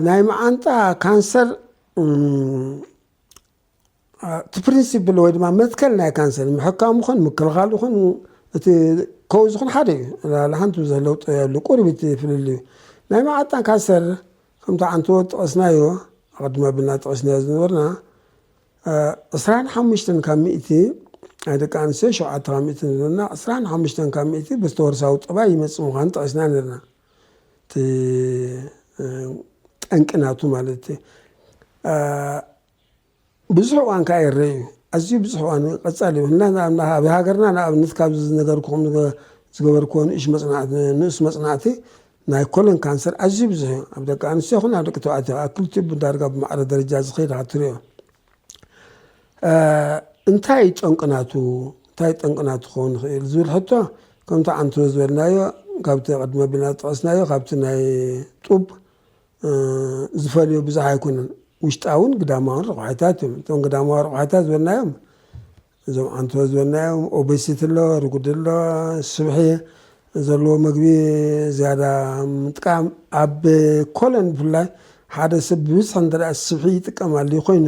ናይ መዓንጣ ካንሰር እቲ ፕሪንሲፕል ወይ ድማ መትከል ናይ ካንሰር ምሕካም ይኹን ምክልኻል ይኹን እቲ ከውዚ ይኹን ሓደ እዩ። ላለ ሓንቲ ብዙሕ ለውጢ የብሉ። ቁርቢት ፍልል እዩ። ናይ መዓንጣ ካንሰር ከምቲ ዓንትዎ ጠቐስናዮ ኣቐድሚ ኣቢልና ጠቐስናዮ ዝነበርና ዕስራን ሓሙሽተን ካብ ሚእቲ ናይ ደቂ ኣንስትዮ ሸውዓተ ካብ ሚእቲ ንብለና ዕስራን ሓሙሽተን ካብ ሚእቲ ብዝተወርሳዊ ጠባይ ይመፅእ ምዃኑ ጠቒስና ነርና። እቲ ጠንቂ ናቱ ማለት እዩ። ብዙሕ እዋን ከዓ ይረአ እዩ። ኣዝዩ ብዙሕ እዋን ቀፃሊ እዩ። እና ኣብ ሃገርና ንኣብነት ካብ ዝነገርኩኹም ዝገበርኩዎ ንእሽ መፅናዕቲ ንእስ መፅናዕቲ ናይ ኮለን ካንሰር ኣዝዩ ብዙሕ እዩ። ኣብ ደቂ ኣንስትዮ ይኹን ኣብ ደቂ ተባዕትዮ ኣብ ክልቲኡ ብዳርጋ ብማዕረ ደረጃ ዝኸይድ ክትሪኦ እንታይ ጠንቅናቱ እንታይ ጠንቅናቱ ክኸውን ይኽእል ዝብል ሕቶ ከምቲ ዓንቶ ዝበልናዮ ካብቲ ቅድሚ ኣቢልና ዝጠቐስናዮ ካብቲ ናይ ጡብ ዝፈልዮ ብዙሕ ኣይኮነን። ውሽጣውን ግዳማውን ረቑሒታት እዮም። እቶም ግዳማዊ ረቑሒታት ዝበልናዮም እዞም ዓንቶ ዝበልናዮም ኦቤሲቲ ኣሎ፣ ርጉድ ኣሎ፣ ስብሒ ዘለዎ ምግቢ ዝያዳ ምጥቃም ኣብ ኮለን ብፍላይ ሓደ ሰብ ብብዝሒ እንተ ስብሒ ይጥቀም ኣልዩ ኮይኑ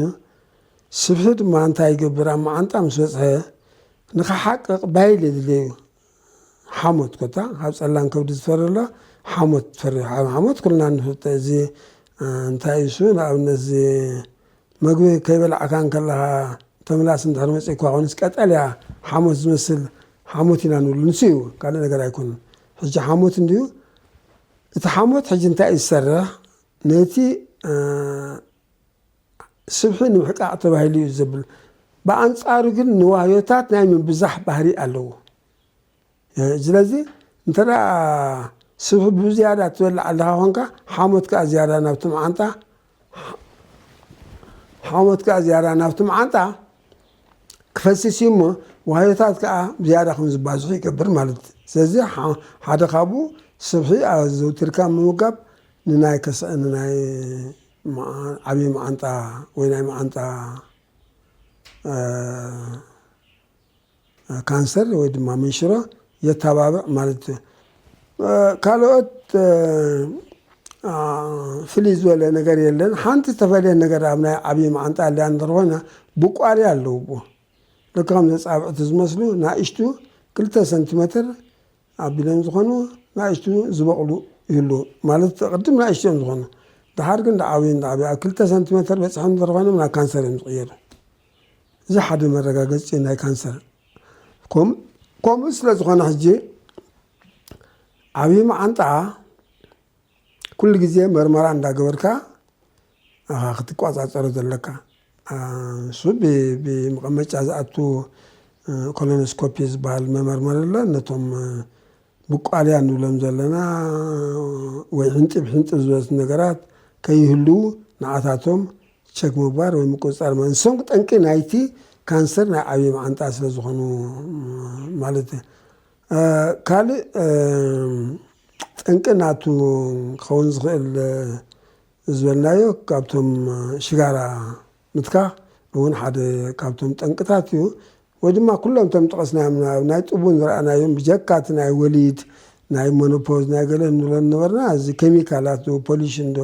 ስብሒ ድማ እንታይ ይገብር? ኣብ መዓንጣ ምስ በፅሐ ንኸሓቅቕ ባይል የድልዮ እዩ። ሓሞት ኮታ ካብ ፀላም ከብዲ ዝፈሪ ኣሎ ሓሞት ትፈሪ። ሓሞት ኩልና ንፍልጦ። እዚ እንታይ እዩ እሱ? ንኣብነት እዚ መግቢ ከይበላዕካ እንከለኻ ተምላስ እንድሕር መፂእኳ ኮይኑስ ቀጠልያ ሓሞት ዝመስል ሓሞት ኢና ንብሉ። ንሱ እዩ፣ ካልእ ነገር ኣይኮነን። ሕጂ ሓሞት እንድዩ። እቲ ሓሞት ሕጂ እንታይ እዩ ዝሰርሕ? ነቲ ስብሒ ንምሕቃቕ ተባሂሉ እዩ ዘብል። ብኣንጻሩ ግን ንዋህዮታት ናይ ምብዛሕ ባህሪ ኣለዎ። ስለዚ እንተ ስብሒ ብዝያዳ ትበልዕ ኣለኻ ኮንካ ሓሞት ከዓ ዝያዳ ናብቲ መዓንጣ ሓሞት ከዓ ዝያዳ ናብቲ መዓንጣ ክፈስስ እዩ እሞ ዋህዮታት ከዓ ዝያዳ ከም ዝባዝሑ ይገብር ማለት እዩ። ስለዚ ሓደ ካብኡ ስብሒ ኣዘውቲርካ ምምጋብ ንናይ ከስዐ ንናይ ዓብዪ መዓንጣ ወይ ናይ መዓንጣ ካንሰር ወይ ድማ መንሽሮ የተባብዕ ማለት እዩ። ካልኦት ፍልይ ዝበለ ነገር የለን። ሓንቲ ዝተፈለየ ነገር ኣብ ናይ ዓብዪ መዓንጣ ኣልያ እንተኾይና ብቋሪ ኣለውዎ። ልክ ከም ዘጻብዕቲ ዝመስሉ ናእሽቱ ክልተ ሰንቲሜትር ኣቢሎም ዝኾኑ ናእሽቱ ዝበቕሉ ይህሉ ማለት ቅድም ናእሽቱ እዮም ዝኾኑ። ድሓር ግን ዓብዩ ዓብዩ ኣብ ክልተ ሰንቲሜትር በፅሖም እንተኾይኖም ናብ ካንሰር እዮም ዝቕየሩ። እዚ ሓደ መረጋገፂ ናይ ካንሰር። ከምኡ ስለ ዝኾነ ሕጂ ዓብዪ መዓንጣ ኩሉ ግዜ መርመራ እንዳገበርካ ክትቋፃፀሮ ዘለካ እሱ ብመቐመጫ ዝኣቱ ኮሎኖስኮፒ ዝበሃል መመርመሪ ኣሎ። ነቶም ብቋልያ ንብሎም ዘለና ወይ ሕንጢብ ሕንጢብ ዝበቱ ነገራት ከይህልዉ ንዓታቶም ቸክ ምግባር ወይ ምቁፅፃር ማለት ንሶም ጠንቂ ናይቲ ካንሰር ናይ ዓብዪ መዓንጣ ስለ ዝኾኑ ማለት እዩ። ካልእ ጠንቂ ናቱ ክኸውን ዝኽእል ዝበልናዮ ካብቶም ሽጋራ ምትካኽ እውን ሓደ ካብቶም ጠንቅታት እዩ። ወይ ድማ ኩሎም እቶም ጠቐስናዮም ናይ ጡቡን ዝረኣናዮም ብጀካ እቲ ናይ ወሊድ ናይ ሞኖፖዝ ናይ ገለ ንብሎ ነበርና እዚ ኬሚካላት ዶ ፖሊሽን ዶ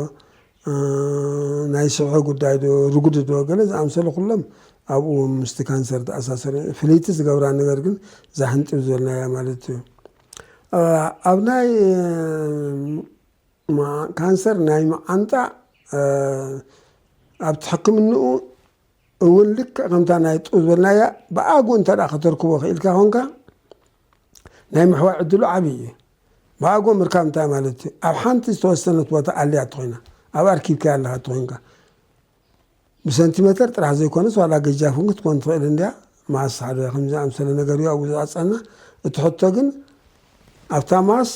ናይ ስብሒ ጉዳይ ዶ ርጉድ ዶ ገለ ዝኣምሰሉ ኩሎም ኣብኡ ምስቲ ካንሰር ተኣሳሰሩ። ፍልይቲ ዝገብራ ነገር ግን እዛ ሕንጢብ ዝበልናያ ማለት እዩ። ኣብ ናይ ካንሰር ናይ መዓንጣ ኣብቲ ሕክምንኡ እውን ልክዕ ከምታ ናይ ጡብ ዝበልናያ ብኣግኡ እንተ ከተርክቦ ክኢልካ ኮንካ ናይ ምሕዋይ ዕድሉ ዓብዪ እዩ። ብኣግኡ ምርካብ እንታይ ማለት እዩ? ኣብ ሓንቲ ዝተወሰነት ቦታ ኣልያ እትኾይና ኣብ ኣርኪብካ ኣለካ እትኾይንካ ብሰንቲሜተር ጥራሕ ዘይኮነስ ዋላ ገጃፍ እውን ክትኮን ትኽእል እንድያ። ማስ ሓደ ከምዚ ኣምሰለ ነገር እዩ ኣብኡ ዝቐፀልና። እቲ ሕቶ ግን ኣብታ ማስ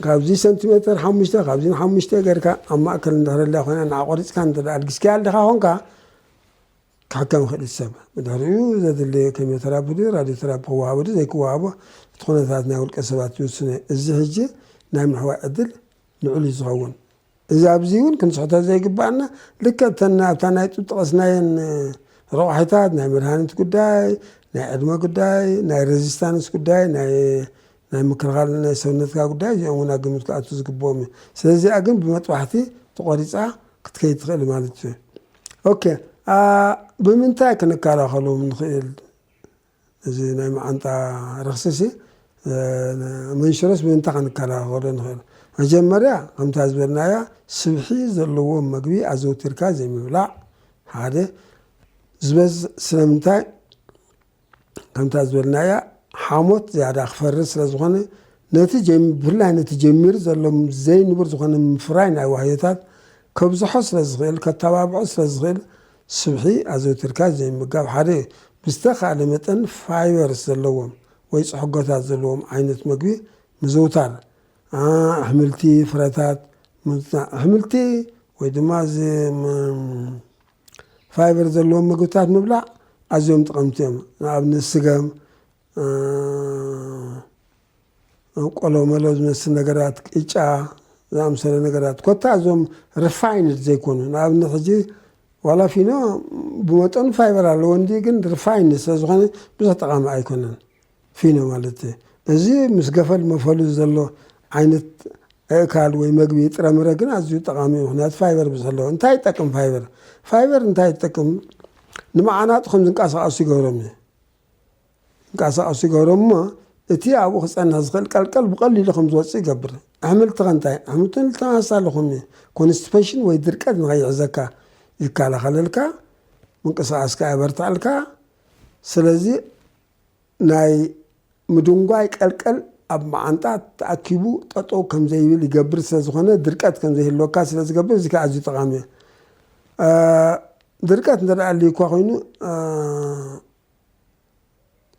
ካብዚ ሰንቲሜተር ሓሙሽተ ካብዚ ንሓሙሽተ ገርካ ኣብ ማእከል እንድሕር ኣላ ኮይና ንዓ ቆሪፅካ እንተ ኣልጊስካ ኣለካ ኮንካ ክሕከም ይኽእል እዩ ሰብ። ብድሕሪኡ ዘድሊ ኬሚዮተራፒ ድዩ ራድዮተራፒ ክወሃቦ ድዩ ዘይክወሃቦ እቲ ኩነታት ናይ ውልቀ ሰባት ይውስነ። እዚ ሕጂ ናይ ምሕዋይ ዕድል ልዑል እዩ ዝኸውን። እዚ ኣብዚ እውን ክንስሕቶ ዘይግባኣና ልክዕ እተን ኣብታ ናይ ጡብ ጠቐስናየን ረቑሒታት ናይ መድሃኒት ጉዳይ ናይ ዕድመ ጉዳይ ናይ ሬዚስታንስ ጉዳይ ናይ ናይ ምክልኻል ናይ ሰውነትካ ጉዳይ እዚኦም እውን ኣብ ግምት ክኣቱ ዝግብኦም እዩ። ስለዚኣ ግን ብመጥባሕቲ ተቖሪፃ ክትከይድ ትኽእል ማለት እዩ። ኦኬ፣ አ፣ ብምንታይ ክንከላኸሎም ንኽእል? እዚ ናይ መዓንጣ ረኽሲሲ፣ እ፣ መንሽሮስ ብምንታይ ክንከላኸሎ ንኽእል? መጀመርያ፣ ከምታ ዝበልናያ፣ ስብሒ ዘለዎ መግቢ ኣዘውቲርካ ዘይምብላዕ፣ ሓደ። ዝበዝ-፣ ስለምንታይ? ከምታ ዝበልናያ፣ ሓሞት ዝያዳ ክፈርስ ስለ ዝኾነ፣ ነቲ ጀም-፣ ብፍላይ ነቲ ጀሚሩ ዘሎ ዘይንቡር ዝኾነ ምፍራይ ናይ ዋህዮታት ከብዝሖ ስለ ዝኽእል፣ ከተባብዖ ስለ ዝኽእል፣ ስብሒ ኣዘውቲርካ ዘይምጋብ ሓደ እዩ። ብዝተኻእለ መጠን ፋይበር ዘለዎም ወይ ጽሕጎታት ዘለዎም ዓይነት መግቢ ምዝውታር፣ ኣ፣ ኣሕምልቲ፣ ፍረታት፣ ምዝውታር። ኣሕምልቲ ወይ ድማ እዚ፣ ም-፣ ፋይበር ዘለዎም ምግብታት ምብላዕ ኣዝዮም ጠቐምቲ እዮም። ንኣብነት ስገም፣ እ፣ ቆሎመሎ ዝመስል ነገራት፣ ቅጫ ዝኣምሰለ ነገራት፣ ኮታ እዞም ሪፋይንድ ዘይኮኑ። ንኣብነት ሕጂ ዋላ ፊኖ ብመጠኑ ፋይበር ኣለዎ እንዲ፣ ግን ሪፋይንድ ስለ ዝኾነ ብዙሕ ጠቓሚ ኣይኮነን ፊኖ ማለት እዩ። እዚ ምስ ገፈል መፈሉ ዘሎ ዓይነት ኣእካል ወይ መግቢ ጥረምረ ግን ኣዝዩ ጠቓሚ እዩ፣ ምኽንያቱ ፋይበር ብዙሕ ኣለዎ። እንታይ ይጠቅም ፋይበር? ፋይበር እንታይ ይጠቅም? ንመዓናጡ ከም ዝንቀሳቐሱ ይገብሮም እዩ። ዝንቀሳቐሱ ይገብሮም እሞ፣ እቲ ኣብኡ ክጸንሕ ዝኽእል ቀልቀል ብቐሊሉ ከም ዝወጽእ ይገብር። ኣሕምልቲ ከ እንታይ? ኣሕምልቲ ንተመሳሳሊ ኮንስቲፔሽን ወይ ድርቀት ንኸይሕዘካ ይከላኸለልካ፣ ምንቅስቓስካ የበርትዐልካ። ስለዚ ናይ ምድንጓይ ቀልቀል ኣብ መዓንጣ ተኣኪቡ ጠጠው ከም ዘይብል ይገብር ስለ ዝኾነ፣ ድርቀት ከም ዘይህልወካ ስለ ዝገብር፣ እዚ ከኣ ኣዝዩ ጠቓሚ እዩ። እ፣ ድርቀት እንተ ደኣ ኣልዩካ ኮይኑ፣ እ፣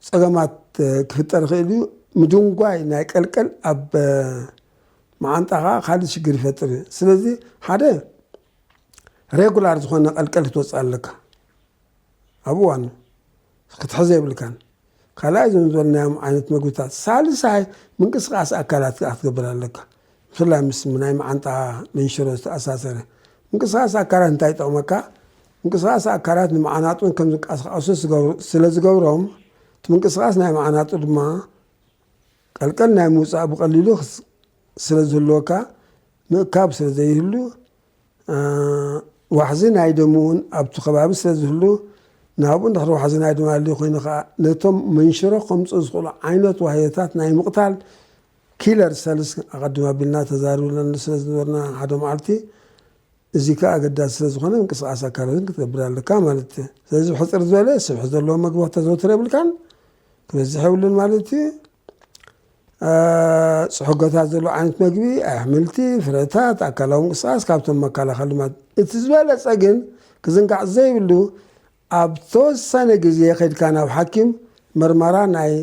ጸገማት፣ እ፣ ክፍጠር ይኽእል እዩ። ምድንጓይ ናይ ቀልቀል ኣብ፣ እ፣ መዓንጣ ከኣ ካልእ ሽግር ይፈጥር እዩ። ስለዚ ሓደ ሬጉላር ዝኾነ ቀልቀል ክትወጽእ ኣለካ። ኣብ እዋኑ ክትሕዞ የብልካን። ካልኣይ እዞም ዝበልናዮም ዓይነት መግብታት። ሳልሳይ ምንቅስቓስ ኣካላት ከኣ ክትገብር ኣለካ። ብፍላይ ምስ ናይ መዓንጣ መንሽሮ ዝተኣሳሰረ። ምንቅስቓስ ኣካላት እንታይ ይጠቕመካ? ምንቅስቓስ ኣካላት ንመዓናጡ ከም ዝንቀሳቐሱ ዝገብሩ-፣ ስለ ዝገብሮም፣ እቲ ምንቅስቓስ ናይ መዓናጡ ድማ ቀልቀል ናይ ምውጻእ ብቐሊሉ ክስ-፣ ስለ ዝህልወካ፣ ምእካብ ስለ ዘይህሉ፣ እ፣ ዋሕዚ ናይ ደም እውን ኣብቲ ከባቢ ስለ ዝህሉ፣ ናብኡ እንድሕር ዋሕዚ ናይ ደም ኣልዩ ኮይኑ ከኣ፣ ነቶም መንሽሮ ከምጽኡ ዝኽእሉ ዓይነት ዋህዮታት ናይ ምቕታል ኪለር ሰልስ ኣቐድም ኣቢልና ተዛሪብናሉ ስለ ዝነበርና ሓደ መዓልቲ፣ እዚ ከኣ ኣገዳሲ ስለ ዝኾነ ምንቅስቓስ ኣካል እውን ክትገብር ኣለካ ማለት እዩ። ስለዚ ብሕጽር ዝበለ ስብሒ ዘለዎ መግቢ ክተዘውትር የብልካን፣ ክበዝሕ የብሉን ማለት እዩ። እ፣ ጽሕጎታት ዘለዎ ዓይነት መግቢ፣ ኣሕምልቲ፣ ፍረታት፣ ኣካላዊ ምንቅስቓስ ካብቶም መከላኸሊ ማለት። እቲ ዝበለጸ ግን ክዝንጋዕ ዘይብሉ ኣብ ተወሰነ ግዜ ከድካ ናብ ሓኪም መርመራ ናይ፣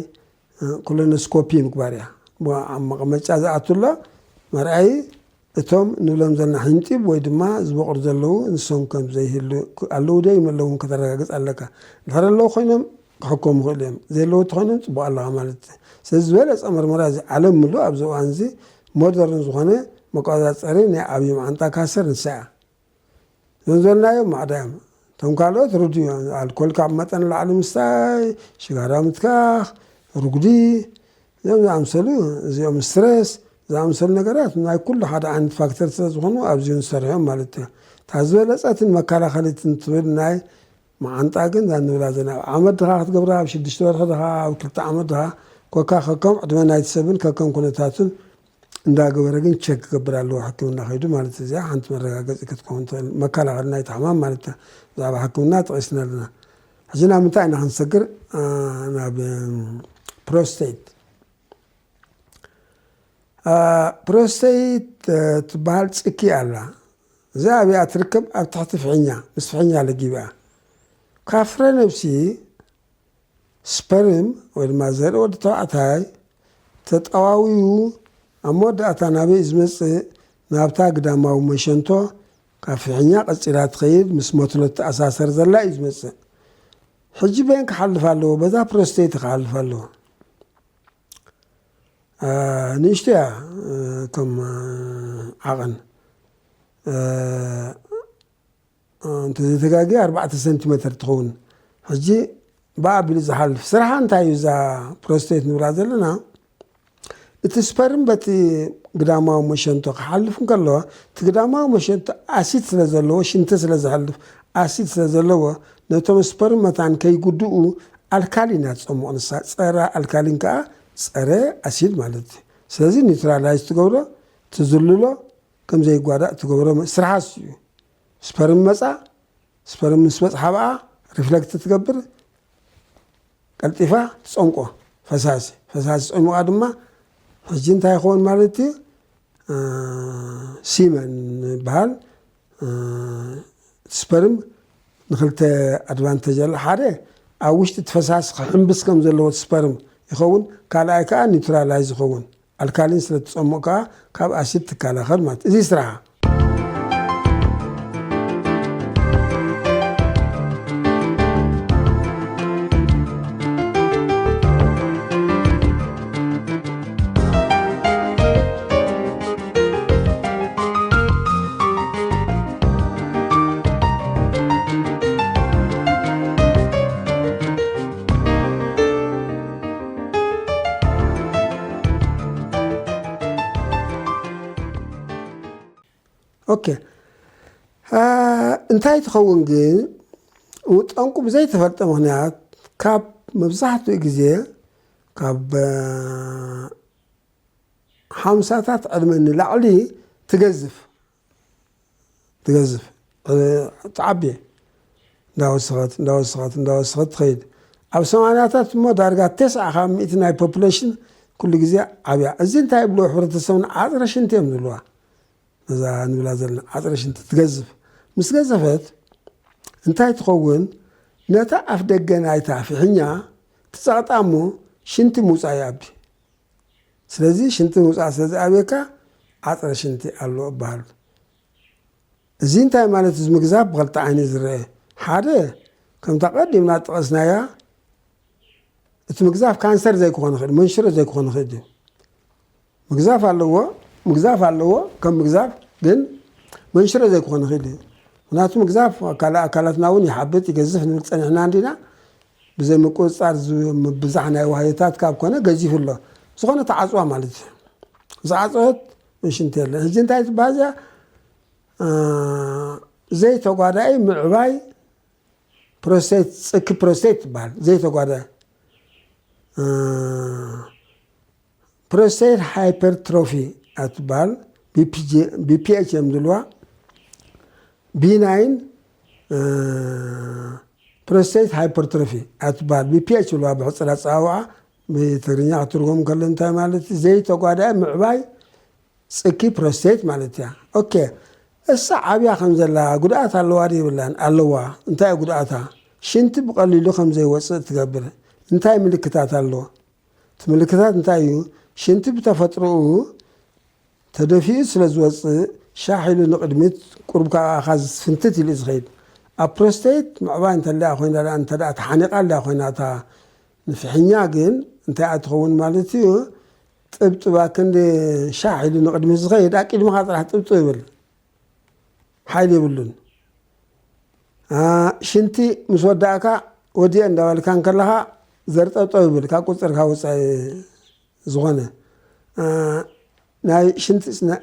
እ፣ ኮሎኖስኮፒ ምግባር እያ። ብ-፣ ኣብ መቐመጫ ዝኣቱ ኣሎ መርኣዪ እቶም ንብሎም ዘለና ሕንጢብ ወይ ድማ ዝበቑር ዘለዉ ንሶም ከም ዘይህሉ ክ-፣ ኣለዉ ዶ ይመለዉን ከተረጋግጽ ኣለካ። እንድሕር ኣለዉ ኮይኖም ክሕከሙ ይኽእሉ እዮም። ዘየለዉ እንተኾይኖም ጽቡቕ ኣለኻ ማለት እዩ። ስለዚ ዝበለጸ መርመራ እዚ ዓለም ምሉእ ኣብዚ እዋን እዚ ሞደርን ዝኾነ መቆጻጸሪ ናይ ዓብዪ መዓንጣ ካንሰር ንሳ እያ። እዞም ዝበልናዮም ማዕዳ እዮም። እቶም ካልኦት ርዱእ እዮም። ኣልኮል ካብ መጠን ንላዕሊ ምስታይ፣ ሽጋራ ምትካኽ፣ ርጉዲ፣ እዞም ዝኣምሰሉ፣ እዚኦም ስትረስ ዝኣምሰሉ ነገራት ናይ ኩሉ ሓደ ዓይነት ፋክተር ስለ ዝኾኑ ኣብዚኡ ንሰርሖም ማለት እዩ። እታ ዝበለጸትን መከላኸሊትን ትብል ናይ መዓንጣ ግን እዛ ንብላ ዘለና ኣብ ዓመት ድኻ ክትገብራ፣ ኣብ ሽዱሽተ ወርሒ ድኻ፣ ኣብ ክልተ ዓመት ድኻ፣ ኮካ ከከም ዕድመ ናይቲ ሰብን ከከም ኩነታቱን እንዳገበረ ግን ቸክ ክገብር ኣለዎ ሕክምና ከይዱ ማለት እዩ። እዚኣ ሓንቲ መረጋገጺ ክትከውን ትኽእል መከላኸሊ ናይቲ ሕማም ማለት እዩ። ብዛዕባ ሕክምና ጠቒስና ኣለና። ሕጂ ናብ ምንታይ ኢና ክንሰግር? አ፣ ናብ፣ እም፣ ፕሮስቴት። አ፣ ፕሮስቴት፣ እ፣ ትበሃል ጽኪ ኣላ። እዚኣ ኣብኣ ትርከብ ኣብ ትሕቲ ፍሕኛ፣ ምስ ፍሕኛ ለጊባ። ካብ ፍረ ነብሲ ስፐርም ወይ ድማ ዘርኢ ወዲ ተባዕታይ ተጠዋዊዩ ኣብ መወዳእታ ናበይ እዩ ዝመጽእ? ናብታ ግዳማዊ መሸንቶ ካብ ፍሕኛ ቀጺላ ትኸይድ፣ ምስ መትሎ ትተኣሳሰር ዘላ እዩ ዝመጽእ። ሕጂ በየን ክሓልፍ ኣለዎ? በዛ ፕሮስተይቲ ክሓልፍ ኣለዎ። አ፣ ንእሽቶ እያ፣ እ፣ ከም፣ እ፣ ዓቐን። እ፣ እንተዘይተጋግየ ኣርባዕተ ሰንቲሜተር ትኸውን። ሕጂ ብኣ ኣቢሉ ዝሓልፍ ስራሓ እንታይ እዩ? እዛ ፕሮስቴት ንብላ ዘለና እቲ ስፐርም በቲ ግዳማዊ መሸንቶ ክሓልፍ እንከሎ፣ እቲ ግዳማዊ መሸንቶ ኣሲድ ስለ ዘለዎ፣ ሽንቲ ስለ ዝሓልፍ፣ ኣሲድ ስለ ዘለዎ፣ ነቶም ስፐርም መታን ከይጉድኡ ኣልካሊን እያ ትጸምቕ ንሳ። ጸረ ኣልካሊን ከኣ ጸረ ኣሲድ ማለት እዩ። ስለዚ ኒውትራላይዝ ትገብሮ፣ ትዝልሎ፣ ከም ዘይጓዳእ ትገብሮ ስርሓ እሱ እዩ። ስፐርም መጻ፣ ስፐርም ምስ በጽሓ ብኣ ሪፍለክት ትገብር፣ ቀልጢፋ ትጸምቆ ፈሳሲ። ፈሳሲ ጸሚቓ ድማ ሕጂ እንታይ ይኸውን ማለት እዩ? እ፣ ሲመን ይበሃል። እ፣ ስፐርም ንኽልተ ኣድቫንቴጅ ኣሎ። ሓደ፣ ኣብ ውሽጢ እቲ ፈሳሲ ክሕምብስ ከም ዘለዎ እቲ ስፐርም ይኸውን። ካልኣይ ከኣ ኒውትራላይዝ ይኸውን። ኣልካሊን ስለ ትጸምቕ ከኣ ካብ ኣሲድ ትከላኸል ማለት እዩ። እዚ ስራሓ። ኦኬ። እ፣ እንታይ ትኸውን ግን፣ ጠንቁ ብዘይተፈልጠ ምኽንያት ካብ መብዛሕትኡ ግዜ ካብ፣ እ፣ ሓምሳታት ዕድመ ንላዕሊ ትገዝፍ፣ ትገዝፍ፣ እ፣ ትዓቢ፣ እንዳወሰኸት፣ እንዳወሰኸት፣ እንዳወሰኸት ትኸይድ። ኣብ ሰማንያታት እሞ ዳርጋ ተስዓ ካብ ሚእቲ ናይ ፖፑሌሽን ኩሉ ግዜ ዓብያ። እዚ እንታይ ይብልዎ ሕብረተሰብና? ዓጽረ ሽንቲ እዮም ዝብልዋ። ነዛ ንብላ ዘለና ዓጽረ ሽንቲ ትገዝፍ። ምስ ገዘፈት እንታይ ትኸውን? ነታ ኣፍ ደገ ናይታ ፍሕኛ ትጸቕጣ እሞ ሽንቲ ምውጻእ ይኣቢ። ስለዚ ሽንቲ ምውጻእ ስለ ዝኣብየካ ዓጽረ ሽንቲ ኣሎ እበሃል። እዚ እንታይ ማለት እዚ ምግዛፍ ብኽልተ ዓይኒ ዝረአ? ሓደ፣ ከምታ ቀዲምና ዝጠቐስናያ፣ እቲ ምግዛፍ ካንሰር ዘይክኾን ይኽእል፣ መንሽሮ ዘይክኾን ይኽእል እዩ። ምግዛፍ ኣለዎ፣ ምግዛፍ ኣለዎ፣ ከም ምግዛፍ ግን መንሽሮ ዘይክኾን ይኽእል እዩ። ምክንያቱ ምግዛፍ ካልእ ኣካላትና እውን ይሓብጥ፣ ይገዝፍ ንብል ጸኒሕና እንዲና፣ ብዘይ ምቁጽጻር ዝ-፣ ምብዛሕ ናይ ዋህዮታት ካብ ኮነ ገዚፉ ኣሎ። ዝኾነ ተዓጽዋ ማለት እዩ። ዝዓጸወት ሽንቲ የለን። ሕጂ እንታይ ትበሃል እዚኣ? እ፣ ዘይተጓዳኢ ምዕባይ ፕሮስቴት፣ ጽኪ ፕሮስቴት ትበሃል። ዘይተጓዳኢ፣ እ፣ ፕሮስቴት ሃይፐርትሮፊ እያ ትበሃል። ቢ ፒ ጂ፣ ቢ ፒ ኤች እዮም ዝብልዋ። ቢ ናይን፣ እ፣ ፕሮስቴት ሃይፐርትሮፊ እያ ትበሃል። ቢ ፒ ኤች ይብልዋ ብሕጽር ኣጸዋውዓ። ብትግርኛ ክትርጎም ከሎ እንታይ ማለት እዩ? ዘይተጓዳኢ ምዕባይ ጽኪ ፕሮስቴት ማለት እያ። ኦኬ፣ እሳ ዓብያ ከም ዘላ ጉድኣት ኣለዋ ድዩ የብላን? ኣለዋ። እንታይ እዩ ጉድኣታ? ሽንቲ ብቐሊሉ ከም ዘይወጽእ ትገብር። እንታይ ምልክታት ኣለዎ? እቲ ምልክታት እንታይ እዩ? ሽንቲ ብተፈጥሮኡ ተደፊኡ ስለ ዝወጽእ፣ ሻሕ ኢሉ ንቕድሚት ቁሩብ ካባኻ ፍንትት ኢሉ እዩ ዝኸይድ። ኣብ ፕሮስቴት ምዕባይ እንተለያ ኮይና ደኣ፣ እንተ ደኣ ተሓኒቓ ኣለያ ኮይና እታ ንፍሕኛ ግን እንታይ እያ ትኸውን ማለት እዩ? ጥብጥብ ኣክንዲ ሻሕ ኢሉ ንቕድሚት ዝኸይድ፣ ኣቂድምኻ ጥራሕ ጥብጥብ ይብል። ሓይሊ የብሉን። ኣ፣ ሽንቲ ምስ ወዳእካ ወዲአ እንዳበልካ እንከለኻ ዘርጠብጠብ ይብል፣ ካብ ቁጽርካ ወጻኢ ዝኾነ። ኣ፣ ናይ ሽንቲ፣ ናይ፣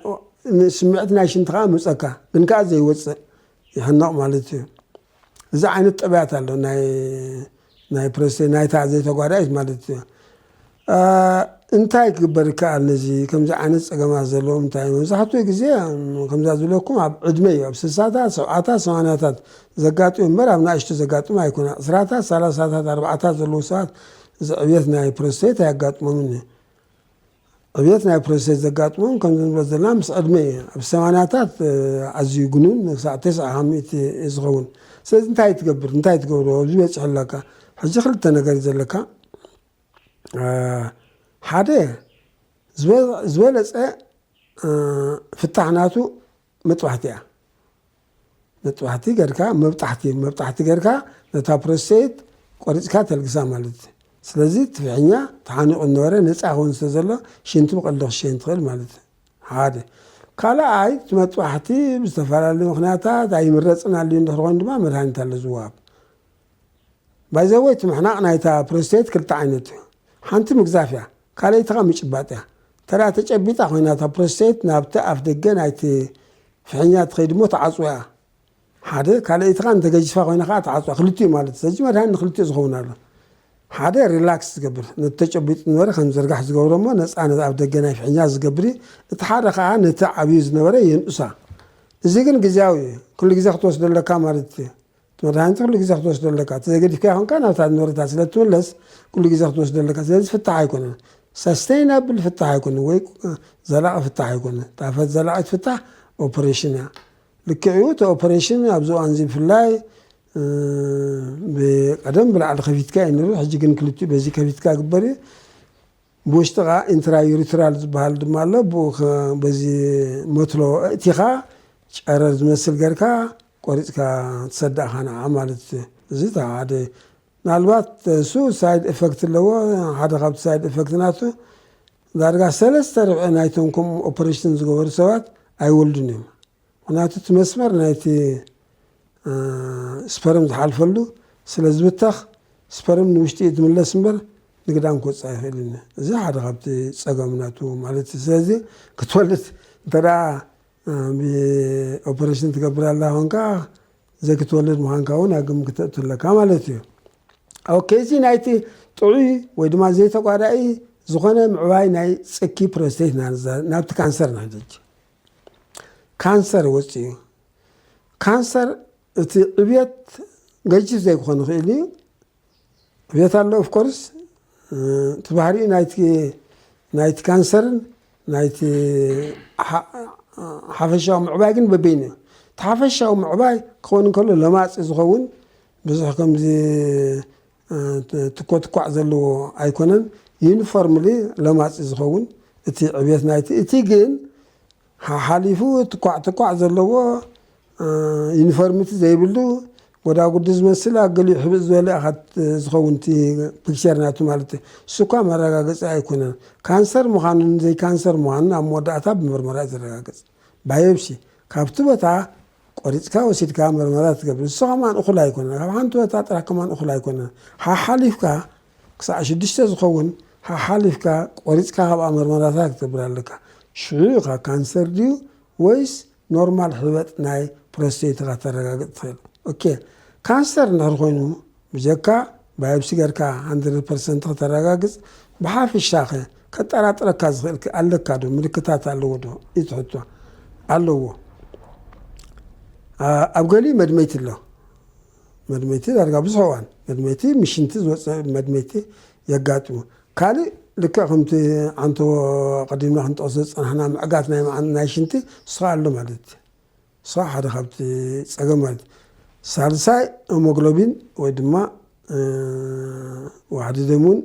ስምዕት ናይ ሽንቲ ከኣ ምጸካ፣ ግን ከኣ ዘይወጽእ ይሕነቕ ማለት እዩ። እዚ ዓይነት ጠባያት ኣሎ፣ ናይ፣ ናይ ፕሮስቴት፣ ናይታ ዘይተጓዳኢት ማለት እዩ። ኣ፣ እንታይ ክግበር ይከኣል ነዚ ከምዚ ዓይነት ጸገማት ዘለዎም? እንታይ እዩ? መብዛሕትኡ ግዜ፣ ከምዛ ዝብለኩም ኣብ ዕድመ እዩ፣ ኣብ ስሳታት፣ ሰብዓታት፣ ሰማንያታት ዘጋጥም እምበር ኣብ ንኣሽቱ ዘጋጥም ኣይኮነ። ዕስራታት፣ ሰላሳታት፣ ኣርባዓታት ዘለዉ ሰባት እዚ ዕብየት ናይ ፕሮስቴት ኣየጋጥሞምን እዩ። ዕብየት ናይ ፕሮስቴት ዘጋጥሞም ከምዚ ንብሎ ዘለና ምስ ዕድመ እዩ። ኣብ ሰማንያታት፣ እ፣ ኣዝዩ ግኑን ክሳዕ ተስዓ ካብ ሚእቲ እዩ ዝኸውን። ስለዚ እንታይ ትገብር? እንታይ ትገብሮ? ኣብዚ በጺሑ ኣለካ። ሕጂ ክልተ ነገር እዩ ዘለካ። እ፣ ሓደ ዝበ-፣ ዝበለጸ፣ እ፣ ፍታሕ ናቱ መጥባሕቲ እያ። መጥባሕቲ ጌርካ፣ መብጣሕቲ፣ መብጣሕቲ ጌርካ ነታ ፕሮስቴት ቆሪጽካ ተልግሳ ማለት እዩ። ስለዚ እቲ ፍሕኛ ተሓኒቑ ዝነበረ ነጻ ክኸውን ስለ ዘሎ ሽንቲ ብቐሊሉ ክሸይን ትኽእል ማለት እዩ። ሓደ። ካልኣይ፣ እቲ መጥባሕቲ ብዝተፈላለዩ ምኽንያታት ኣይምረጽን ኣልዩ እንድሕር ኮይኑ ድማ መድሃኒት ኣሎ ዝወሃብ። ባይ ዘ ወይ፣ እቲ ምሕናቕ ናይታ ፕሮስቴት ክልተ ዓይነት እዩ። ሓንቲ ምግዛፍ እያ፣ ካልኣይቲ ኸኣ ምጭባጥ እያ። ተራ ተጨቢጣ ኮይና እታ ፕሮስቴት ናብቲ ኣፍ ደገ ናይቲ ፍሕኛ ትኸይድ እሞ ተዓፅዋ እያ። ሓደ ካልኣይቲ ኸዓ እንተገጅፋ ኮይና ከዓ ተዓፅዋ። ክልቲኡ ማለት እዩ። ስለዚ መድሃኒት ንክልቲኡ ዝኸውን ኣሎ። ሓደ ሪላክስ ዝገብር፣ ነቲ ተጨቢጡ ዝነበረ ከም ዝርጋሕ ዝገብሮ እሞ ነፃ ነቲ ኣብ ደገ ናይ ፍሕኛ ዝገብር እዩ። እቲ ሓደ ከዓ ነቲ ዓብዩ ዝነበረ የንእሳ። እዚ ግን ግዜያዊ እዩ። ኩሉ ግዜ ክትወስዶ ኣለካ ማለት እዩ። እቲ መድሃኒት ኩሉ ግዜ ክትወስዶ ኣለካ። እቲ ዘገዲፍካ ይኾንካ ናብታ ዝነበረታ ስለ ትምለስ ኩሉ ግዜ ክትወስዶ ኣለካ። ስለዚ ፍታሕ ኣይኮነን። ሰስተይናብል ፍታሕ ኣይኮነን ወይ ዘላቒ ፍታሕ ኣይኮነን። ጣፈት ዘላቒት ፍታሕ ኦፕሬሽን እያ። ልክዕ እዩ። እቲ ኦፕሬሽን ኣብዚ እዋን እዚ ብፍላይ፣ እ፣ ብቀደም ብላዕሊ ከፊትካ እዩ ነይሩ። ሕጂ ግን ክልቲኡ በዚ ከፊትካ ግበር እዩ። ብውሽጢ ኸዓ ኢንትራዩሪትራል ዝበሃል ድማ ኣሎ። ብኡ ኸ-፣ በዚ መትሎ እእቲኻ ጨረር ዝመስል ጌርካ ቆሪፅካ ትሰዳእኻ ንዓ ማለት እዩ። እዚ እቲ ሓደ። ምናልባት እሱ ሳይድ ኤፈክት ኣለዎ። ሓደ ካብቲ ሳይድ ኤፈክት ናቱ ዳርጋ ሰለስተ ርብዒ ናይቶም ከምኡ ኦፐሬሽን ዝገበሩ ሰባት ኣይወልዱን እዮም። ምክንያቱ እቲ መስመር ናይቲ፣ እ፣ ስፐርም ዝሓልፈሉ ስለ ዝብተኽ ስፐርም ንውሽጢ እዩ ዝምለስ እምበር ንግዳም ክወፅእ ኣይኽእልን እዩ። እዚ ሓደ ካብቲ ፀገም ናቱ ማለት እዩ። ስለዚ ክትወልድ እንተ ደኣ፣ እ፣ ብኦፐሬሽን ትገብር ኣላ ኮንካ ዘይክትወልድ ምዃንካ እውን ኣብ ግምት ክተእቱ ኣለካ ማለት እዩ። ኦኬ፣ እዚ ናይቲ ጥዑይ ወይ ድማ ዘይተጓዳኢ ዝኾነ ምዕባይ ናይ ጽኪ ፕሮስቴት ኢና ንዛ-፣ ናብቲ ካንሰር ንኸይድ። ካንሰር ወጺኡ። ካንሰር እቲ ዕብየት ገጅፍ ዘይክኾን ይኽእል እዩ። ዕብየት ኣሎ፣ ኦፍ ኮርስ። እቲ ባህሪኡ ናይቲ፣ ናይቲ ካንሰርን ናይቲ ሓ-፣ ሓፈሻዊ ምዕባይ ግን በበይኑ እዩ። እቲ ሓፈሻዊ ምዕባይ ክኸውን እንከሎ ለማጺ ዝኸውን ብዙሕ ከምዚ፣ እ፣ ትኮ ትኳዕ ዘለዎ ኣይኮነን። ዩኒፎርምሊ ለማጺ ዝኸውን እቲ ዕብየት ናይቲ፣ እቲ ግን ሓሓሊፉ ትኳዕ ትኳዕ ዘለዎ፣ እ፣ ዩኒፎርሚቲ ዘይብሉ ጎዳጉዲ ዝመስል ኣብ ገሊኡ ሕብጥ ዝበለ ኣኻት ዝኸውን እቲ ፒክቸር ናቱ ማለት እዩ። እሱ እኳ መረጋገጺ ኣይኮነን። ካንሰር ምዃኑን ዘይካንሰር ምዃኑን ኣብ መወዳእታ ብምርመራ እዩ ዝረጋገጽ። ባዮፕሲ ካብቲ ቦታ ቆሪጽካ ወሲድካ መርመራ ትገብር። እሱ ከማን እኹል ኣይኮነን። ካብ ሓንቲ ቦታ ጥራሕ ከማን እኹል ኣይኮነን። ሓሓሊፍካ ክሳዕ ሽዱሽተ ዝኸውን ሓሓሊፍካ ቆሪጽካ ካብኣ መርመራታት ክትገብር ኣለካ። ሽዑ ኢኻ ካንሰር ድዩ ወይስ ኖርማል ሕበጥ ናይ ፕሮስቴትካ ተረጋግጽ ትኽእል። ኦኬ፣ ካንሰር እንድሕር ኮይኑ ብጀካ ባዮፕሲ ጌርካ ሃንድረድ ፐርሰንት ከተረጋግጽ፣ ብሓፈሻኸ ከጠራጥረካ ዝኽእል ከ ኣለካ ዶ? ምልክታት ኣለዎ ዶ? እዩ እቲ ሕቶ። ኣለዎ። ኣ-፣ ኣብ ገሊኡ መድመይቲ ኣሎ። መድመይቲ ዳርጋ ብዙሕ እዋን መድመይቲ፣ ምሽንቲ ዝወፅእ መድመይቲ የጋጥሙ። ካልእ ልክዕ ከምቲ ዓንቶ ቀዲምና ክንጠቕሶ ዝፀናሕና ምዕጋት ናይ መዓ-፣ ናይ ሽንቲ ንሱ ኸዓ ኣሎ ማለት እዩ። ንሱ ኸዓ ሓደ ካብቲ ፀገም ማለት እዩ። ሳልሳይ ሄሞግሎቢን ወይ ድማ፣ እ፣ ዋሕዲ ደም እውን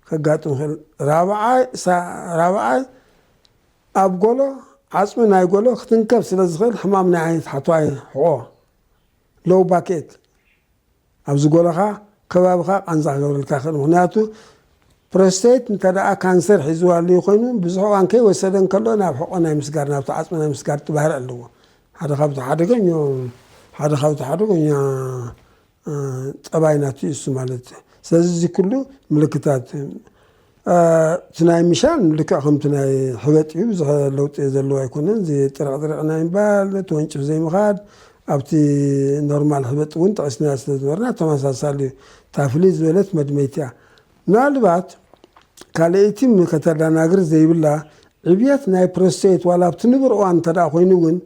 ከጋጥም ይኽእል። ራብዓይ፣ ሳ-፣ ራብዓይ ኣብ ጎሎ ዓፅሚ ናይ ጎሎ ክትንከፍ ስለ ዝኽእል ሕማም ናይ ዓይነት ሓትዋይ ሕቖ፣ ሎው ባክ ኤክ፣ ኣብዚ ጎሎኻ ከባቢኻ ቃንዛ ክገብረልካ ይኽእል። ምኽንያቱ ፕሮስቴት እንተ ደኣ ካንሰር ሒዝዋ ኣልዩ ኮይኑ ብዙሕ እዋን ከይወሰደ እንከሎ ናብ ሕቖ ናይ ምስጋር፣ ናብቲ ዓፅሚ ናይ ምስጋር እቲ ባህሪ ኣለዎ። ሓደ ካብቲ ሓደገኛ፣ ሓደ ካብቲ ሓደገኛ፣ እ፣ ጠባይ ናቱ እዩ እሱ ማለት እዩ። ስለዚ እዚ ኩሉ ምልክታት፣ እ፣ እቲ ናይ ምሻን ልክዕ ከምቲ ናይ ሕበጥ እዩ፣ ብዙሕ ለውጢ ዘለዎ ኣይኮነን። እዚ ጥርቕጥርቕ ናይ ምባል፣ ተወንጭፍ ዘይምኻድ፣ ኣብቲ ኖርማል ሕበጥ እውን ጠቒስና ስለ ዝነበርና ተመሳሳሊ እዩ። እታ ፍልይ ዝበለት መድመይቲ እያ። ምናልባት ካልኣይቲ ከተደናግር ዘይብላ ዕብየት ናይ ፕሮስቴት ዋላ ኣብቲ ንቡር እዋን እንተ ደኣ ኮይኑ እውን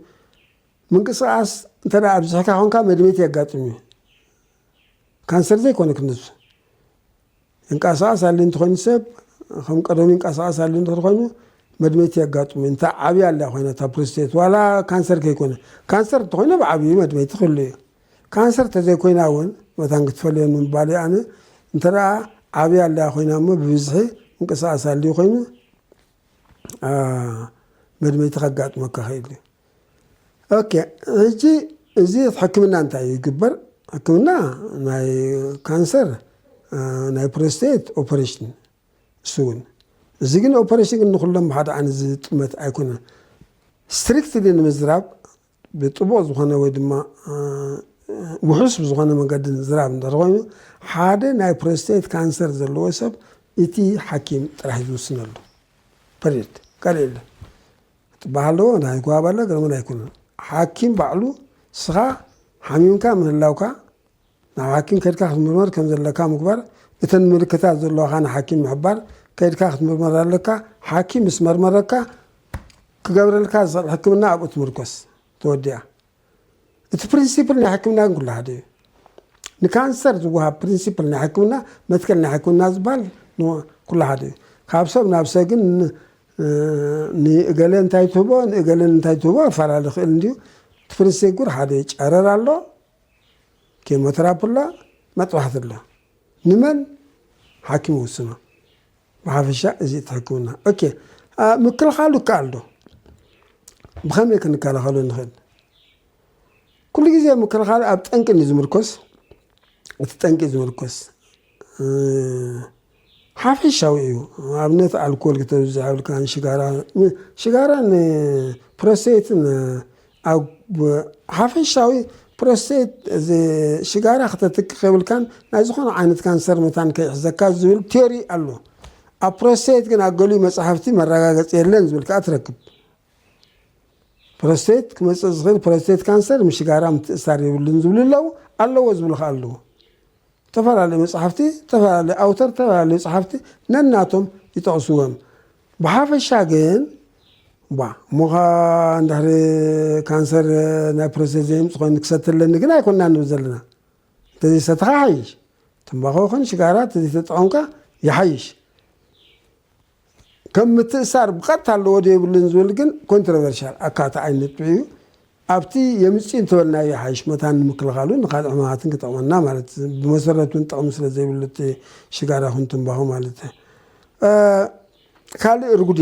ምንቅስቓስ እንተ ደኣ ኣብዚሕካ ኮንካ መድመይቲ የጋጥም እዩ። ካንሰር ዘይኮነ ክንሱ ይንቀሳቐስ ኣሊ እንተኾይኑ ሰብ ከም ቀደሙ ይንቀሳቐስ ኣሊ እንተኾይኑ መድመይቲ የጋጥሙ። እንተ ዓብያ ኣላ ኮይና እታ ፕሮስቴት ዋላ ካንሰር ከይኮነ፣ ካንሰር እንተኾይኑ ብዓብዩ መድመይቲ ክህሉ እዩ። ካንሰር እንተዘይኮይና እውን መታን ክትፈልዮ ንምባል ኣነ እንተ ደኣ ዓብያ ኣላ ኮይና እሞ ብብዝሒ ምንቅስቓስ ኣሊ ኮይኑ አ፣ መድመይቲ ከጋጥመካ ይኽእል እዩ። ኦኬ፣ ሕጂ እዚ ሕክምና እንታይ ይግበር? ሕክምና ናይ ካንሰር፣ አ፣ ናይ ፕሮስቴት ኦፐሬሽን እሱ እውን። እዚ ግን ኦፐሬሽን ግን ንኩሎም ብሓደ ዓይነት ዝጥመት ኣይኮነን። ስትሪክትሊ ንምዝራብ ብጥቡቕ ዝኾነ ወይ ድማ፣ እ፣ ውሑስ ብዝኾነ መንገዲ ዝራብ እንድሕር ኮይኑ ሓደ ናይ ፕሮስቴት ካንሰር ዘለዎ ሰብ እቲ ሓኪም ጥራሕ እዩ ዝውስነሉ። ፐሪድ። ካልእ የለ። ጥባህ ኣለዎ ናይ ጓብ ኣለ ገረመን ኣይኮነን። ሓኪም ባዕሉ ስኻ ሓሚምካ ምህላውካ ናብ ሓኪም ከድካ ክትምርመር ከም ዘለካ ምግባር፣ እተን ምልክታት ዘለዋኻ ንሓኪም ምሕባር፣ ከድካ ክትምርመር ኣለካ። ሓኪም ምስ መርመረካ ክገብረልካ ዝኽእል ሕክምና ኣብኡ ትምርኮስ። ተወዲኣ። እቲ ፕሪንሲፕል ናይ ሕክምና ግን ኩሉ ሓደ እዩ። ንካንሰር ዝወሃብ ፕሪንሲፕል ናይ ሕክምና፣ መትከል ናይ ሕክምና ዝበሃል ኩሉ ሓደ እዩ። ካብ ሰብ ናብ ሰብ ግን ንእገለ እንታይ ትህቦ ንእገለን እንታይ ትህቦ ኣፈላለ ክእል እንዲዩ። እቲ ፕሪንሲፕል ጉር ሓደ እዩ። ጨረር ኣሎ፣ ኬሞተራፒ ኣሎ፣ መጥባሕቲ ኣሎ። ንመን ሓኪም ይውስኖ። ብሓፈሻ እዚ እቲ ሕክምና ኦኬ። ምክልኻሉ ይከኣል ዶ? ብኸመይ ክንከላኸሉ ንኽእል? ኩሉ ግዜ ምክልኻል ኣብ ጠንቂ እዩ ዝምርኮስ። እቲ ጠንቂ እዩ ዝምርኮስ። ሓፈሻዊ እዩ። ኣብነት ኣልኮል ክተብዝሕ የብልካን፣ ሽጋራ ሽጋራ ንፕሮስቴትን ኣብ ሓፈሻዊ ፕሮስቴት ሽጋራ ክተትክኽ የብልካን። ናይ ዝኾነ ዓይነት ካንሰር መታን ከይሕዘካ ዝብል ቲዮሪ ኣሎ። ኣብ ፕሮስቴት ግን ኣብ ገሊኡ መፅሓፍቲ መረጋገፂ የለን ዝብል ከዓ ትረክብ። ፕሮስቴት ክመፅእ ዝኽእል ፕሮስቴት ካንሰር ምስ ሽጋራ ምትእሳር የብሉን ዝብሉ ኣለዉ። ኣለዎ ዝብሉ ከዓ ኣለዉ። ዝተፈላለዩ መፅሓፍቲ፣ ዝተፈላለዩ ኣውተር፣ ዝተፈላለዩ ፀሓፍቲ ነናቶም ይጠቕስዎም። ብሓፈሻ ግን ባ እሞኻ እንድሕሪ ካንሰር ናይ ፕሮስቴት ዘይምፅ ኮይኑ ክሰትለኒ ግን ኣይኮና ንብል ዘለና። እንተዘይሰትኻ ሓይሽ። ትንባኾ ይኹን ሽጋራ እንተዘይተጠቐምካ ይሓይሽ። ከም ምትእሳር ብቐጥታ ኣለዎ ዶ የብሉን ዝብል ግን ኮንትሮቨርሻል ኣካታ ዓይነት እዩ። ኣብቲ የምፅእ እንተበልናዮ ይሓይሽ መታን ንምክልኻሉ ንካልእ ሕማማትን ክጠቕመና ማለት እዩ። ብመሰረቱ እውን ጥቕሚ ስለ ዘይብሉ እቲ ሽጋራ ይኹን ትንባኾ ማለት እዩ። ካልእ እርጉዲ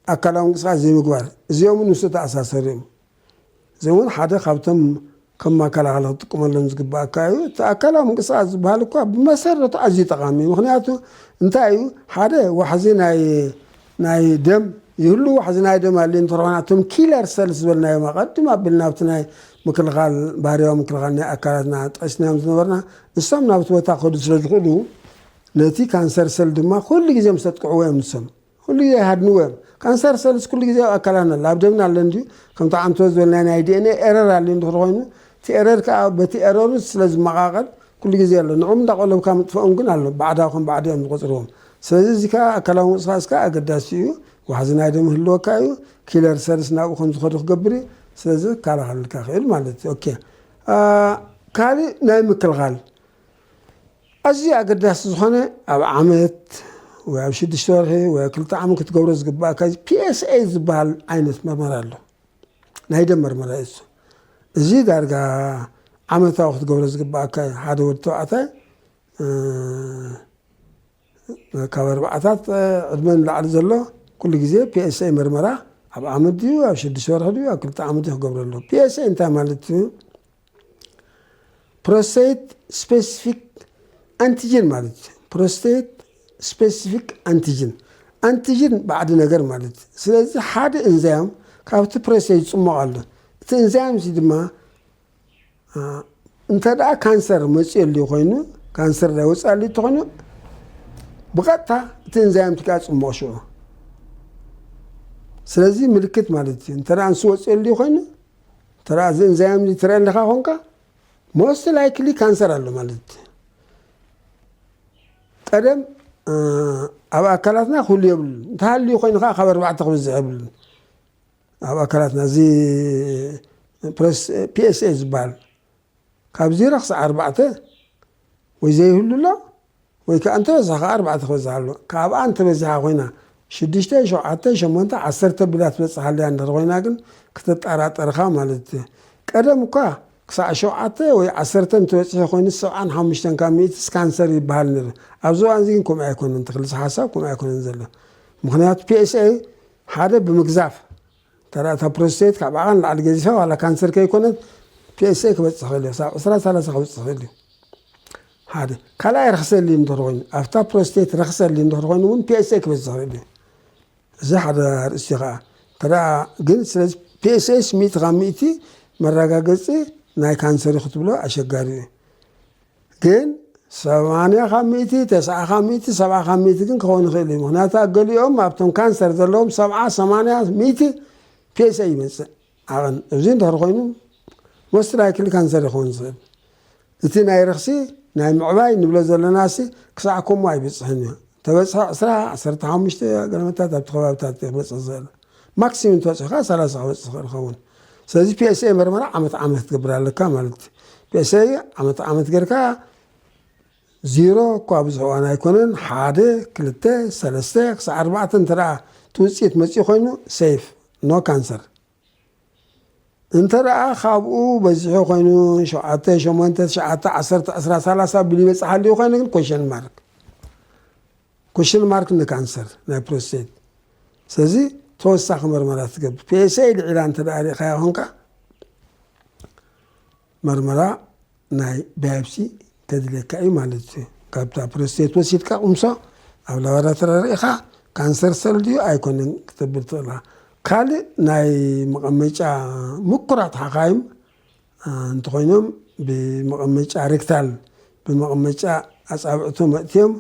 ኣካላዊ ምንቅስቃስ ዘይምግባር እዚኦም እውን ምስ ተኣሳሰሩ እዮም። እዚ እውን ሓደ ካብቶም ከም መከላኸሊ ክትጥቀመሎም ዝግባኣካ እዩ። እቲ ኣካላዊ ምንቅስቃስ ዝበሃል እኳ ብመሰረቱ ኣዝዩ ጠቓሚ እዩ። ምክንያቱ እንታይ እዩ? ሓደ ዋሕዚ ናይ ናይ ደም ይህሉ፣ ዋሕዚ ናይ ደም ኣልዩ እንተኾነ እቶም ኪለር ሰልስ ዝበልናዮም ኣቐድም ኣቢልና ኣብቲ ናይ ምክልኻል ባህርያዊ ምክልኻል ናይ ኣካላትና ጠቂስናዮም ዝነበርና ንሶም ናብቲ ቦታ ክኸዱ ስለ ዝኽእሉ ነቲ ካንሰር ሰል ድማ ኩሉ ግዜ ምስ ኣጥቅዕዎ እዮም ንሶም ኩሉ ግዜ ይሃድንዎ እዮም። ካንሰር ሰልስ ኩሉ ግዜ ኣብ ኣካላትና ኣሎ፣ ኣብ ደምና ኣሎ እንድዩ። ከምቲ ዓንቶ ዝበልና ናይ ዲኤንኤ ኤረር ኣሎ እንድሕር ኮይኑ እቲ ኤረር ከዓ በቲ ኤረሩ ስለ ዝመቓቐል ኩሉ ግዜ ኣሎ። ንዕም እንዳቆለብካ ምጥፍኦም ግን ኣሎ። ባዕዳ ከም ባዕዲ እዮም ዝቆፅርዎም። ስለዚ እዚ ከዓ ኣካላዊ ምንቅስቃስ ከዓ ኣገዳሲ እዩ። ዋሕዚ ናይ ደም ህልወካ እዩ። ኪለር ሰልስ ናብኡ ከም ዝኸዱ ክገብር እዩ። ስለዚ ክከላኸልልካ ይኽእል ማለት እዩ። ኦኬ። ካልእ ናይ ምክልኻል ኣዝዩ ኣገዳሲ ዝኾነ ኣብ ዓመት ወይ ኣብ ሽዱሽተ ወርሒ ወይ ኣብ ክልተ ዓመት ክትገብሮ ዝግባእካ ፒኤስኤ ዝበሃል ዓይነት መርመራ ኣሎ። ናይ ደም መርመራ እዩ እሱ። እዚ ዳርጋ ዓመታዊ ክትገብሮ ዝግባእካ እዩ። ሓደ ወዲ ተባዕታይ ካብ ኣርባዕታት ዕድመ ንላዕሊ ዘሎ ኩሉ ግዜ ፒኤስኤ መርመራ ኣብ ዓመት ድዩ ኣብ ሽዱሽተ ወርሒ ድዩ ኣብ ክልተ ዓመት ድዩ ክገብረሉ። ፒኤስኤ እንታይ ማለት እዩ? ፕሮስቴት ስፔሲፊክ ኣንቲጅን ማለት እዩ። ፕሮስቴት ስፔሲፊክ ኣንቲጅን፣ ኣንቲጅን ባዕዲ ነገር ማለት እዩ። ስለዚ ሓደ እንዛዮም ካብቲ ፕሮስቴት ይፅመቕ ኣሎ። እቲ እንዛዮም እዚ ድማ እንተ ደኣ ካንሰር መፅኡ ኣልዩ ኮይኑ፣ ካንሰር ናይ ወፃእ ኣልዩ እንተኾይኑ ብቐጥታ እቲ እንዛዮም ትካ ፅመቕ ሽዑ። ስለዚ ምልክት ማለት እዩ። እንተ ደኣ ንሱ ወፅኡ ኣልዩ ኮይኑ፣ እንተ ደኣ እዚ እንዛዮም እዚ ትረአ ኣለካ ኮንካ ሞስት ላይክሊ ካንሰር ኣሎ ማለት እዩ። ቀደም ኣብ ኣካላትና ክህሉ የብሉን። እንተሃልዩ ኮይኑ ከዓ ካብ ኣርባዕተ ክብዝሕ የብሉን። ኣብ ኣካላትና እዚ ፒኤስኤ ዝበሃል ካብ ዜሮ ክሳዕ ኣርባዕተ ወይ ዘይህሉ ኣሎ ወይ ከዓ እንተበዝሓ ከዓ ኣርባዕተ ክበዝሕ ኣሎ። ካብኣ እንተበዚሓ ኮይና ሽዱሽተ፣ ሸውዓተ፣ ሸሞንተ፣ ዓሰርተ ቢላ ትበፅሕ ኣልያ እንድሕር ኮይና ግን ክተጠራጠርኻ ማለት እዩ። ቀደም እኳ ክሳዕ ሸውዓተ ወይ ዓሰርተ እንተበፂሑ ኮይኑ ሰብዓን ሓሙሽተን ካብ ሚእቲ ካንሰር ይበሃል ነይሩ። ኣብዚ እዋን እዚ ግን ከምኡ ኣይኮነን። እቲ ክልተ ሓሳብ ከምኡ ኣይኮነን ዘሎ። ምክንያቱ ፒኤስኤ ሓደ ብምግዛፍ ተራ እታ ፕሮስቴት ካብ ዓቐን ላዕሊ ገዚፋ ዋላ ካንሰር ከይኮነት ፒኤስኤ ክበፅሕ ክእል እዩ። ክሳብ ዕስራ ሰላሳ ክበፅሕ ክእል እዩ። ሓደ ካልኣይ ረክሰሊ እንድሕር ኮይኑ ኣብታ ፕሮስቴት ረክሰሊ እንድሕር ኮይኑ እውን ፒኤስኤ ክበፅሕ ክእል እዩ። እዚ ሓደ ኣርእስቲ ከዓ ተደኣ ግን ስለዚ ፒኤስኤስ ሚእቲ ካብ ሚእቲ መረጋገፂ ናይ ካንሰር እዩ ክትብሎ ኣሸጋሪ እዩ። ግን ሰማንያ ካብ ሚእቲ፣ ተስዓ ካብ ሚእቲ፣ ሰብዓ ካብ ሚእቲ ግን ክኸውን ይኽእል እዩ። ምኽንያቱ ኣብ ገሊኦም ኣብቶም ካንሰር ዘለዎም ሰብዓ፣ ሰማንያ፣ ሚእቲ ፒኤስኤ ይመጽእ። ዓቐን እዚ እንድሕር ኮይኑ ሞስት ላይክሊ ካንሰር ይኸውን ዝኽእል። እቲ ናይ ረኽሲ ናይ ምዕባይ ንብሎ ዘለናሲ ክሳዕ ከምኡ ኣይበጽሕን እዩ። ተበጽሐ ዕስራ፣ ዓሰርተ ሓሙሽተ ገለመታት ኣብቲ ከባብታት ክበጽሕ ዝኽእል። ማክሲሙም ተበጽሑ ከዓ ሰላሳ ክበጽሕ ዝኽእል ይኸውን። ስለዚ ፒኤስኤ መርመራ ዓመት ዓመት ክትገብር ኣለካ ማለት እዩ። ፒኤስኤ ዓመት ዓመት ጌርካ ዚሮ እኳ ብዙሕ እዋን ኣይኮነን፣ ሓደ፣ ክልተ፣ ሰለስተ ክሳዕ ኣርባዕተ እንተ ደኣ እቲ ውፅኢት መፂኡ ኮይኑ ሴፍ፣ ኖ ካንሰር። እንተ ደኣ ካብኡ በዚሑ ኮይኑ ሸውዓተ፣ ሸሞንተ፣ ትሽዓተ፣ ዓሰርተ፣ ዕስራ፣ ሰላሳ ቢሉ ይበፅሕ ኣልዩ ኮይኑ ግን ኮሽን ማርክ፣ ኮሽን ማርክ ንካንሰር ናይ ፕሮስቴት። ስለዚ ተወሳኺ መርመራ ትገብር። ፒኤስኤ ልዒላ እንተ ደኣ ሪእኻያ ኮንካ መርመራ ናይ ባዮፕሲ ከድልየካ እዩ ማለት እዩ። ካብታ ፕሮስቴት ወሲድካ ቁምሶ ኣብ ላቦራቶሪ ርኢኻ ካንሰር ሰል ድዩ ኣይኮነን ክትብል ትኽእል ኢኻ። ካልእ ናይ መቐመጫ ምኩራት ሓኻይም፣ አ፣ እንተኾይኖም ብመቐመጫ ሬክታል፣ ብመቐመጫ ኣጻብዕቶም መእትዮም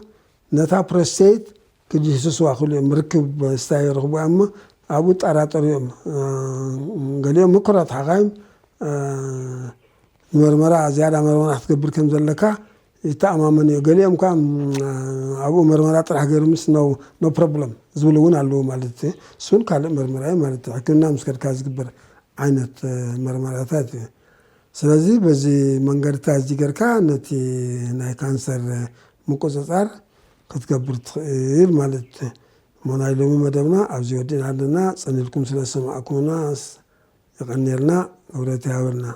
ነታ ፕሮስቴት ክድህስስዋ ክእሉ እዮም። ርክብ ስታይ ይረኽቡ እዮም እሞ ኣብኡ ጠራጠሩ እዮም። አ፣ ገሊኦም ምኩራት ሓኻይም፣ አ፣ ንመርመራ፣ ዝያዳ መርመራ ክትገብር ከም ዘለካ ይተኣማመኑ እዩ። ገሊኦም እኳ፣ ም፣ ኣብኡ መርመራ ጥራሕ ገይሩ ምስ ኖ፣ ኖ ፕሮብለም ዝብሉ እውን ኣለዉ ማለት እዩ። እሱን ካልእ መርመራ እዩ ማለት እዩ። ሕክምና ምስ ከድካ ዝግበር ዓይነት፣ እ፣ መርመራታት እዩ። ስለዚ በዚ መንገድታት እዚ ጌርካ ነቲ ናይ ካንሰር ምቁጽጻር ክትገብር ትኽእል ማለት እዩ። እሞ ናይ ሎሚ መደብና ኣብዚ ወዲእና ኣለና። ጸኒልኩም ስለ ዝሰማዕኩምና የቐንየልና፣ ክብረት ይሃበልና።